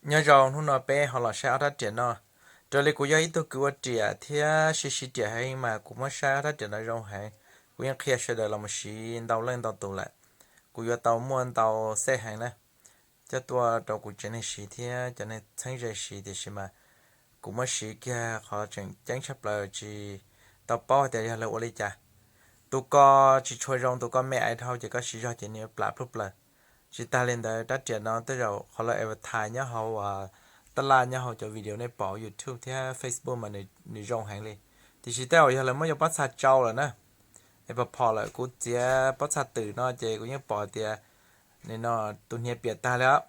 Nyob zoo, hnub no peb ho los saib ob rab riam no. Raws li kuv yog ib tug kws ua riam thiab siv siv riam heev mas kuv muab saib ob rab riam no zoo heev. Kuv yeej qhia sawv daws los mus siv ntau leej ntau tus lawm. Kuv yuav tau muaj ntau xej heev na, coj tuaj rau kuv tsev neeg siv thiab cov neeg txheeb ze siv, tiam sis mas kuv muab siv kiag qhov tseem ceeb tshaj plaws tsis tau paub hais tias yog lawv ua li cas. Tus ko tsis tshua zoo, tus ko me aiv dhau ces koj siv zog ces nws yuav plam pluj plaws. Tsis tas li ntawd, rab riam no tej zaum qhov lawv advertise nyob hauv tab laj, nyob hauv cov video nej pom YouTube thiab Facebook mas nws zoo heev li. Tiam sis tej zaum yog lawv muab cov pob txha tsau lawm na, es pom phom lawm. Kuv txiav pob txha twm no ces kuv yeej pom tias nim no tus hniav piam tag li os.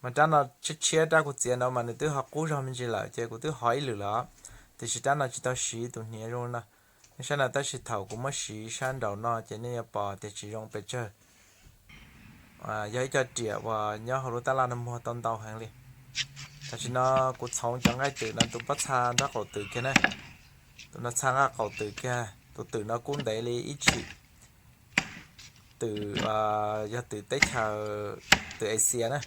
Mas rab no tshiab tshiab, rab kuv txiav no mas nws twb ho qub zog me ntsis lawm ces kuv twb hov ib lwm lawm os, tiam sis rab no tsis tau siv, tus hniav zoo no. Nej saib no, tab sis thaum kuv muab siv sab nraum no ces nej yuav pom tias tsis zoo pes tsawg. Yog ib co riam uas nyob hauv lub tab laj no muag tau ntau heev li. Tam sim no kuv txhoov cov nqaij twm no, tus pob txha nraub qaum twm kiag na. Tus no txha nqaij qaum twm kiag, tus twm no kub ntev li ib tshim twm, yog twm teb chaws, twm Asia na.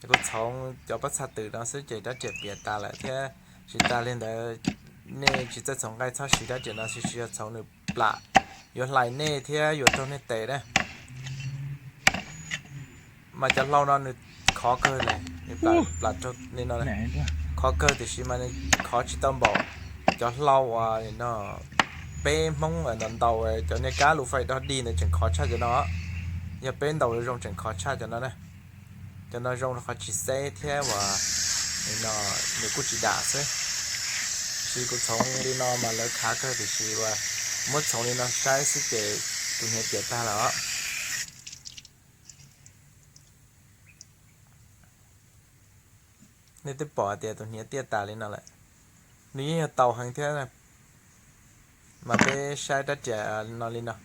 Kuv txhoov cov pob txha twm no xwb ces rab riam piam tas lawm thiab. Tsis tas li ntawd, nej tsis txawj txhoov nqaij txhob siv rab riam no, siv siv yog txhoov nws plam, yuav hlais nej thiab yuav raug nej tes na. Mas cov hlau no nws khov kawg, nws plam raug li no, khov kawg, tiam sis mas nws khov tsis tau npaum cov hlau uas no peb Hmoob ntaus ntaus cov niag kab lus fais dog dig ntawd tseem khov tshaj cov no. Yog peb ntaus zoo tseem khov tshaj cov no na. Cov no zoo rau qhov tsis xeb thiab uas no nws kuj tsis dam xwb. Sis kuv txhoov li no mas lawv khav kawg, tiam sis uas muab txhoov li no saib xwb ces tus hniav piam tag lawm os. Nej twb pom tias tus hniav tiaj tas li no lawm. Nws yeej yog tau heev thiab. Mas peb saib rab riam no li no.